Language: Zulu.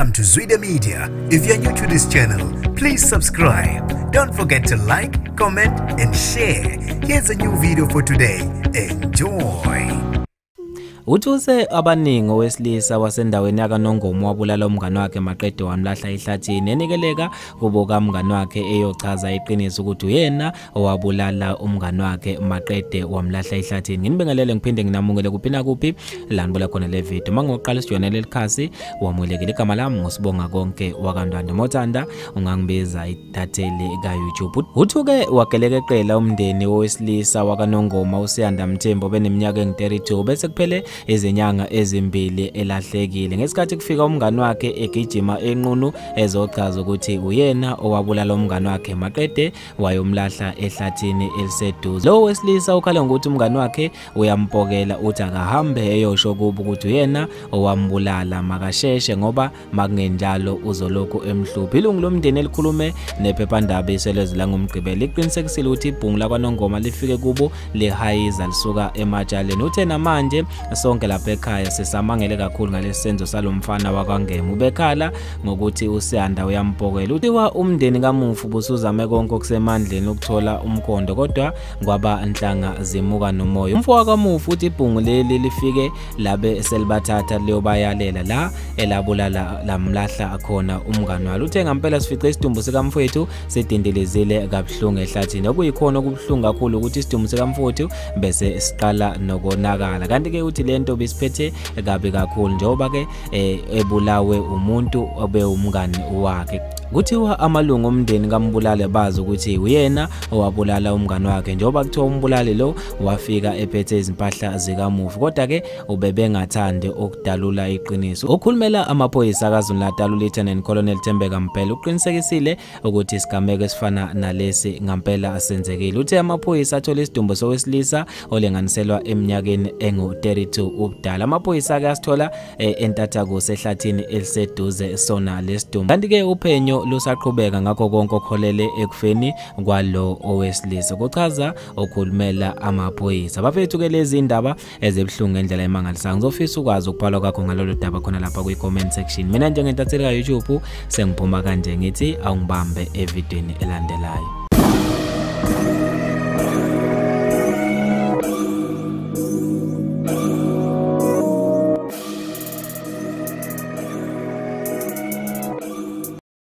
Welcome to Zwida Media. If you're new to this channel, please subscribe. Don't forget to like, comment, and share. Here's a new video for today. Enjoy. Uthuse abaningi owesilisa wasendaweni yakaNongoma wabulala umngane wakhe maqede wamlahla ehlathini enikeleka kubo kamngane wakhe eyochaza iqiniso ukuthi uyena owabulala umngane wakhe maqede wamlahla ehlathini. Nginibingelele ngiphinde nginamukele kuphi na kuphi la nibola khona le video. Mangoqala sijoyinele likhasi wamukelekile igama lami ngosibonga konke wakaNdwandwe Mothanda ungangibiza itatheli ka YouTube. Uthuke wagelekeqela umndeni owesilisa wakaNongoma uSiyanda Mthembu beneminyaka engu-32 bese kuphele izinyanga ezimbili elahlekile. Ngesikhathi kufika umngane wakhe egijima enqunu ezochaza ukuthi uyena owabulala umngane wakhe maqede wayomlahla ehlathini eliseduze. Lo wesilisa ukhala ngokuthi umngane wakhe uyampokela uthi akahambe eyosho kubo ukuthi uyena owambulala makasheshe ngoba makungenjalo uzolokhu emhluphi. Ilungu lomndeni elikhulume nephephandaba iSolezwe langoMgqibelo liqinisekisile ukuthi ibhungu lakwaNongoma lifike kubo lihayiza lisuka ematshaleni. Uthe namanje sonke lapha ekhaya sisamangele kakhulu ngalesi senzo salomfana wakwaNgema. Ubekhala ngokuthi uSiyanda uyampokela. Uthiwa umndeni kamufi busuzame konke okusemandleni ukuthola umkhondo kodwa kwaba nhlanga zimuka nomoya. Umfo wakamufi uthi ibhungu leli lifike labe selibathatha liyobayalela la elabulala lamlahla khona umngane walo. Uthe ngempela sifice isidumbu sikamfowethu sidindilizile kabuhlungu ehlathini. Okuyikhona okubuhlungu kakhulu ukuthi isidumbu sikamfowethu bese siqala nokonakala. Kanti ke uthi lento bisiphethe kabi kakhulu njengoba ke ebulawe umuntu obewumngane wakhe. Kuthiwa amalungu omndeni kambulale bazi ukuthi uyena owabulala umngane wakhe njengoba kuthiwa umbulali lo wafika ephethe izimpahla zikamufi kodwa ke ubebengathandi ukudalula iqiniso. Okhulumela amaphoyisa kaKwaZulu-Natal uLieutenant Colonel Thembeka Mbhele uqinisekisile ukuthi isigameko esifana nalesi ngampela asenzekile. Uthe amaphoyisa athola isidumbu sowesilisa olinganiselwa eminyakeni engu-32 ubudala. Amaphoyisa ake asithola entathakusa ehlathini eliseduze sona lesidumbu. Kanti ke uphenyo lusaqhubeka ngakho konke okholele ekufeni kwalo owesilisa, kuchaza okhulumela amaphoyisa. Bafethu ke lezi indaba ezibuhlungu ngendlela emangalisayo. Ngizofisa ukwazi ukubhalwa kwakho ngalolu daba khona lapha kwi-comment section. Mina njengentatheli ka YouTube sengiphuma kanje ngithi awungibambe evidweni elandelayo.